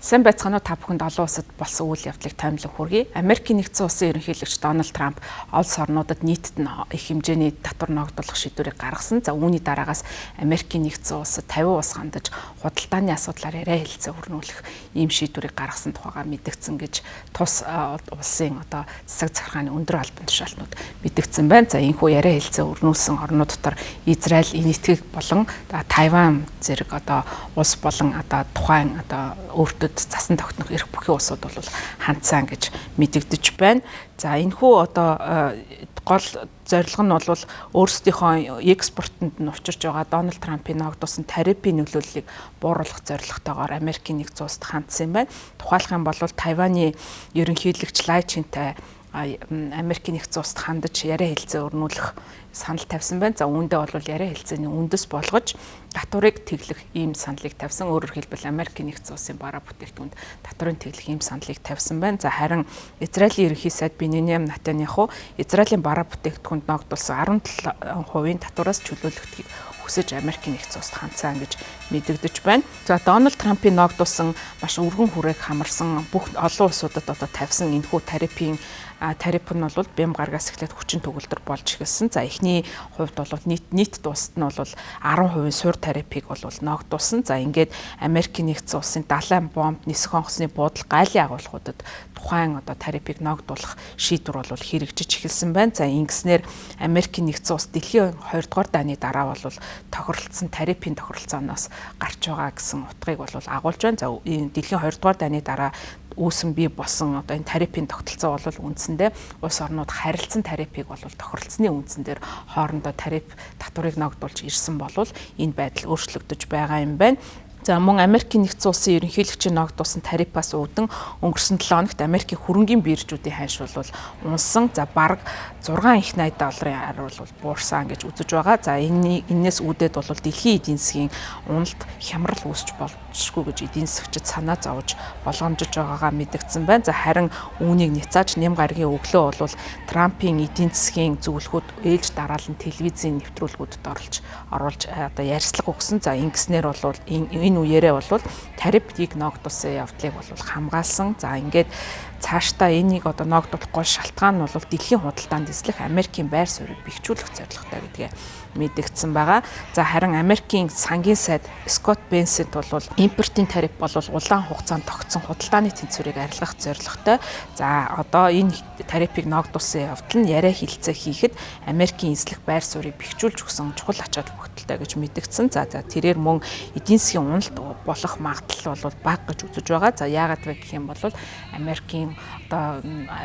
Сайн байцгаана уу, та бүхэнд олон улсад болсон үйл явдлыг томилон хүргэе. Америкийн нэгдсэн улсын ерөнхийлөгч Дональд Трамп улс орнуудад нийтэд нь их хэмжээний татвар ногдуулах шийдвэрийг гаргасан. За, үүний дараагаас Америкийн нэгдсэн улсад 50 улс хандаж худалдааны асуудлаар яриа хэлцээ өрнүүлэх ийм шийдвэрийг гаргасан тухайгаа мэдэгдсэн гэж тус улсын одоо засаг захиргааны өндөр албан тушаалтнууд мэдэгдсэн байна. За, энэхүү яриа хэлцээ өрнүүлсэн орнууд дотор Израиль, Энэтхэг болон Тайван зэрэг одоо улс болон одоо тухайн одоо өөртөө засан тогтнох эрх бүхий улсууд бол хандсан гэж мэдэгдэж байна. За, энэхүү одоо гол зорилго нь бол өөрсдийнхөө экспортод нь учирч байгаа Дональд Трампын ногдуулсан тарифын нөлөөллийг бууруулах зорилготойгоор Америкийн нэгдсэн улсад хандсан юм байна. Тухайлах юм бол Тайваны ерөнхийлөгч Лай Чинтай Америкийн нэгдсэн улсад хандаж яриа хэлцээ өрнүүлэх санал тавьсан байна. За, үүндээ бол яриа хэлцээний үндэс болгож татварыг тэглэх ийм саналыг тавьсан. Өөрөөр хэлбэл, Америкийн нэгдсэн улсын бараа бүтээгдэхүүнд татварын тэглэх ийм саналыг тавьсан байна. За, харин Израилийн ерөнхий сайд Беньямин Нетаньяху Израилийн бараа бүтээгдэхүүнд ногдуулсан 17% татвараас чөлөөлөгдөхийг хүсэж Америкийн нэгдсэн улсад хандсан гэж мэдэгдэж байна. За, Дональд Трампын ногдуулсан маш өргөн хүрээг хамарсан бүх олон улсуудад одоо тавьсан энэхүү тарифын тариф нь бол бям гаргаас эхлээд хүчин төгөлдөр болж эхэлсэн. За, эхний хувьд бол нийт улсад нь бол 10% суурь тарифыг бол ногдуулсан. За, ингээд Америкийн нэгдсэн улсын далайн бомб, нисэх онгоцны буудал, гайлын агуулгуудад тухайн одоо тарифыг ногдуулах шийдвэр бол хэрэгжиж эхэлсэн байна. За, ингэснээр Америкийн нэгдсэн улс дэлхийн 2 дугаар дайны дараа бол тохиролцсон тарифын тохиролцооноос гарч байгаа гэсэн утгыг бол агуулж байна. За, дэлхийн 2 дугаар дайны дараа үүсэн бий болсон одоо энэ тарифын тогтолцоо бол үндсэндээ улс орнууд харилцан тарифыг бол тохиролцсны үндсэн дээр хоорондоо тариф татварыг ногдуулж ирсэн бол энэ байдал өөрчлөгдөж байгаа юм байна. За, мөн Америкийн нэгдсэн улсын ерөнхийлөгчийн ногдуулсан тарифаас үүдэн өнгөрсөн 7 хоногт Америкийн хөрөнгийн биржүүдийн ханш бол унсан. За, бараг 6 их 80 долларын ар бол буурсан гэж үзэж байгаа. За, энээс үүдээд бол дэлхийн эдийн засгийн уналт хямрал үүсч болжгүй гэж эдийн засгчид санаа зовж болгоомжиж байгаагаа мэдэгдсэн байна. За, харин үүнийг няцааж нэм гарагийн өглөө бол Трампын эдийн засгийн зөвлөхүүд ээлж дараалан телевизийн нэвтрүүлгүүдэд оруулж одоо ярьцлага өгсөн. За, ингэснээр бол энэ үеэрээ бол тарифыг ногдуулсан явдлыг бол хамгаалсан. За, ингээд цаашдаа энийг одоо ногдуулах гол шалтгаан нь бол дэлхийн худалдаанд эзлэх Америкийн байр суурийг бэхжүүлэх зорилготой гэдгээ мэдэгдсэн байгаа. За, харин Америкийн сангийн сайд Скотт Бенсент бол импортын тариф бол улаан хугацаанд тогтсон худалдааны тэнцвэрийг арилгах зорилготой. За, одоо энэ тарифыг ногдуулсан явдал нь яриа хэлцээ хийхэд Америкийн эзлэх байр суурийг бэхжүүлж өгсөн чухал ач холбогдолтой гэж мэдэгдсэн. За, тэрээр мөн эдийн засгийн уналт болох магадлал бол бага гэж үзэж байгаа. За, яагаад вэ гэх юм бол Америкийн одоо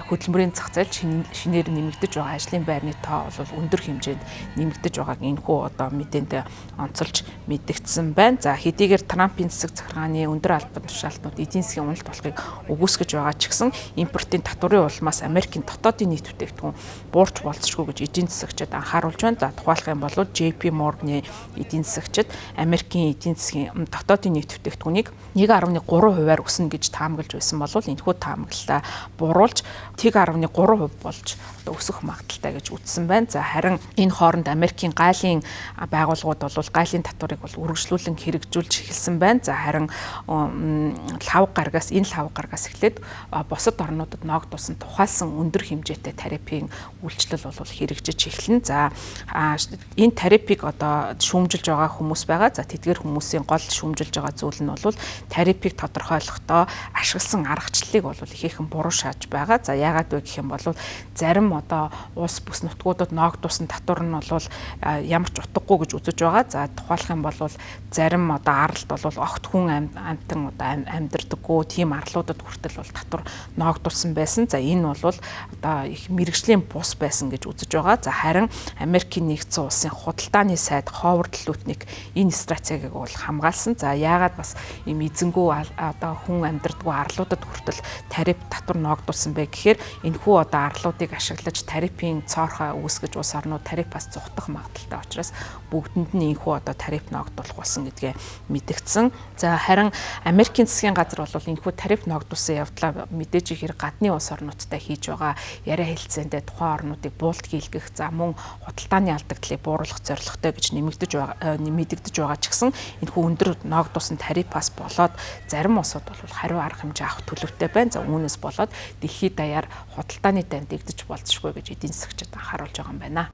хөдөлмөрийн зах зээл шинээр нэмэгдэж байгаа, ажлын байрны тоо бол өндөр хэмжээнд нэмэгдэж байгааг энэхүү одоо мэдээнд онцолж мэдэгдсэн байна. За, хэдийгээр Трампын засаг захиргааны өндөр албан тушаалтнууд эдийн засгийн уналт болохыг үгүйсгэж байгаа ч гэсэн импортын татварын улмаас Америкийн дотоодын нийт бүтээгдэхүүн буурч болцсогүй гэж эдийн засагчид анхааруулж байна. За, тухайлах юм бол JP Morgan-ы эдийн засагчид Америкийн эдийн засгийн дотоодын нийт бүтээгдэхүүнийг 1.3%-аар өснө гэж таамаглаж байсан бол энэхүү таамаглалаа буруулж 1.3% болж одоо өсөх магадлалтай гэж үзсэн байна. За, харин энэ хооронд Америкийн гайлын байгууллагууд бол гайлын татварыг бол үргэлжлүүлэн хэрэгжүүлж эхэлсэн байна. За, харин лав гарагаас энэ лав гарагаас эхлээд бусад орнуудад ногдуулсан тухайлсан өндөр хэмжээтэй тарифын үйлчлэл бол хэрэгжиж эхэлнэ. За, энэ тарифыг одоо шүүмжилж байгаа хүмүүс байгаа. За, тэдгээр хүмүүсийн гол шүүмжилж байгаа зүйл нь бол тарифыг тодорхойлохдоо ашигласан аргачлалыг бол ихээхэн буруу шааж байгаа. За, яагаад вэ гэх юм бол зарим одоо улс бүс нутгуудад ногдуулсан татвар нь бол ямар ч утгагүй гэж үзэж байгаа. За, тухайлах юм бол зарим одоо аралд бол огт хүн амьтан одоо амьдардаггүй тийм арлуудад хүртэл бол татвар ногдуулсан байсан. За, энэ бол одоо их мэрэгжлийн бус байсан гэж үзэж байгаа. За, харин Америкийн нэгдсэн улсын худалдааны сайд Ховард Лутник энэ стратегийг бол хамгаалсан. За, яагаад бас ийм эзэнгүү одоо хүн амьдардаггүй арлуудад хүртэл тариф татвар ногдуулсан бэ гэхээр энэхүү одоо арлуудыг ашиглаж тарифын цоорхой үүсгэж улс орнууд тарифаас зугтах магадлалтай учраас бүгдэнд нь энэхүү одоо тариф ногдуулах болсон гэдгээ мэдэгдсэн. За, харин Америкийн засгийн газар бол энэхүү тариф ногдуулсан явдлаа мэдээж ихээр гадны улс орнуудтай хийж байгаа яриа хэлцээндээ тухайн орнуудыг буулт хийлгэх, за мөн худалдааны алдагдлыг бууруулах зорилготой гэж нэмэгдэж байгаа, мэдэгдэж байгаа ч гэсэн энэхүү өндөр ноогдуулсан тарифаас болоод зарим улсууд бол хариу арга хэмжээ авах төлөвтэй байна. За, үүнээс болоод дэлхийд даяар худалдааны дайн дэгдэж болзошгүй гэж эдийн засагчид анхааруулж байгаа юм байна.